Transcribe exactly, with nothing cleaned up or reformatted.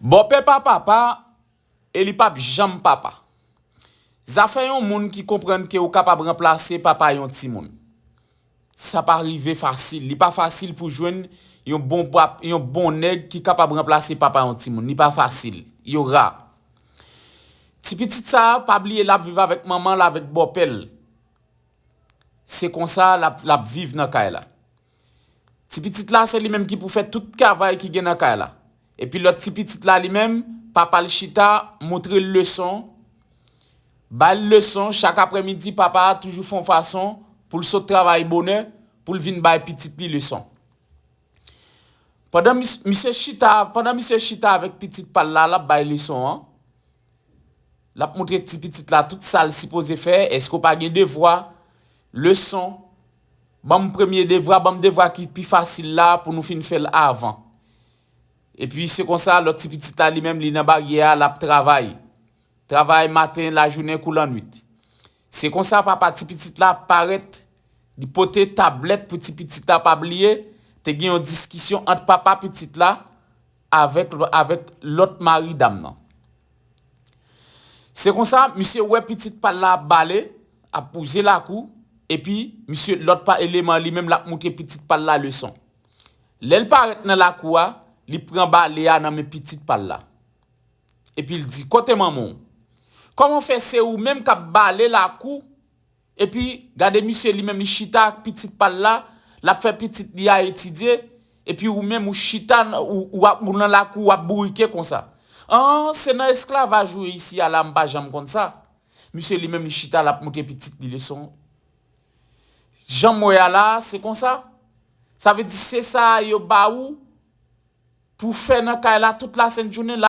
Bòpè pa papa, e li p ap janm papa. Zafè yon moun ki konprann ke ou kapab ranplase papa yon timoun. Sa pa rive fasil. Li pa fasil pou jwenn yon bon pap, yon bon nèg ki kapab ranplase papa yon timoun. Li pa fasil. Yo ra. Ti pitit sa a, pa bliye l ap viv avèk manman l, avèk bòpè l. Se konsa l ap, l ap viv nan kay la. Ti pitit la, se li menm ki pou fè tout travay ki gen nan kay la. Epi lòt ti pitit la, li menm, papa l chita, montre l leson, bay l leson, chak aprèmidi, papa a toujou fè yon fason pou l sot travay bonè, pou l vin bay pitit li leson. Pandan mis-, misye chita, pandan misye chita avèk pitit pa l la, l ap bay leson an, l ap montre ti pitit la tout sa l sipoze fè, èske w pa gen devwa, leson, ban m premye devwa, ban m devwa ki pi fasil la pou nou fin fè l avan. Epi se konsa, lòt ti pitit la, li menm, li nan baryè a, l ap travay. Travay maten, lajounen kou lannwit. Se konsa, papa ti pitit la parèt, li pote tablèt pou ti pitit la pa bliye, te gen yon diskisyon ant papa pitit la avèk, avèk lòt mari dam nan. Se konsa, misye wè pitit pa l la ap bale, ap wouze lakou, epi misye lòt pa eleman li menm l ap montre pitit pa l la leson. Lè l parèt nan lakou a, li pran bale a nan men pitit pa l la. Epi l di, "Kote manman w? Kòman w fè se ou menm k ap bale lakou?" Epi, gade misye li menm li chita ak pitit pa l la, l ap fè pitit li a etidye, epi ou menm ou chita, n-, ou, ou ap, ou nan lakou, w ap bourike konsa. An, se nan esklavaj ou ye isi a la, m pa janm konn sa. Misye li menm li chita, l ap montre pitit li leson. Jan m wè a la, se konsa. Sa vle di se sa yo ba ou pou fè nan kay la tout lasent jounen la.